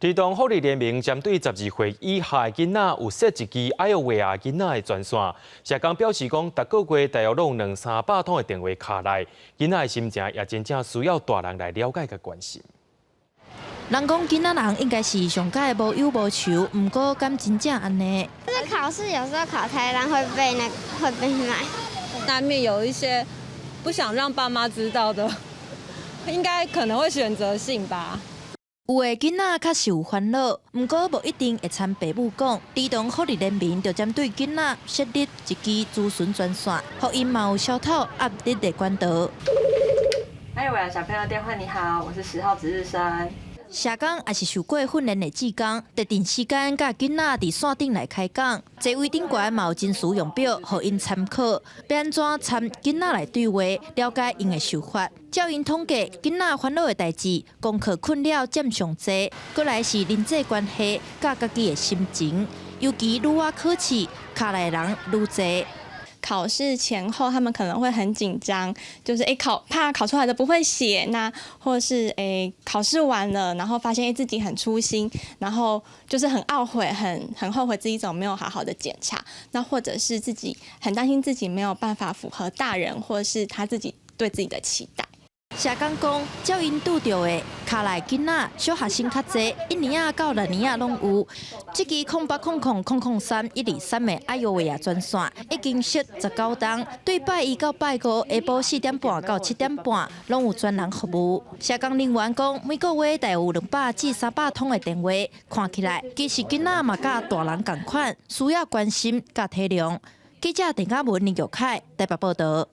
兒童福利聯盟針對12歲以下的囡仔有設一支愛有話仔囡仔的專線。社工表示講，逐個月大約攏有兩三百通的電話敲來，囡仔的心情也真正需要大人來了解佮關心。人講囡仔人應該是上蓋無憂無愁，毋過敢真正按呢？就是考試有時候考太爛會被那會被罵。難免有一些不想讓爸媽知道的，應該可能會選擇性吧。有的囡仔確實有煩惱，毋過無一定會參爸母講。兒童福利聯盟就針對囡仔設立一支諮詢專線，予𪜶嘛有消透壓力的管道。愛有小朋友電話，你好，我是10號值日生。社工也是受過訓練的志工，特定時間佮囡仔佇線頂來開講，座位頂懸嘛有真實用表，予𪜶參考，欲按怎參囡仔來對話，了解𪜶的想法。照𪜶統計，囡仔煩惱的代誌，功課困擾佔上濟，閣來是人際關係佮家己的心情，尤其女仔考試，跤內人愈濟。考試前後，他們可能會很緊張，就是誒考怕考出來的不會寫，那或是誒考試完了，然後發現誒自己很粗心，然後就是很懊悔，很後悔自己怎麼沒有好好的檢查，那或者是自己很擔心自己沒有辦法符合大人或是他自己對自己的期待。社工講，照𪜶拄著的跤內囡仔，小學生較濟，一年仔到六年仔攏有。這支0800 003 123的愛唷喂亞專線已經設19冬，對拜一到拜五下晡4點半到7點半，攏有專人服務。社工人員講，每個月大約有200至300通的電話，看起來其實囡仔嘛佮大人仝款，需要關心佮體諒。記者鄧嘉文、林玉凱台北報道。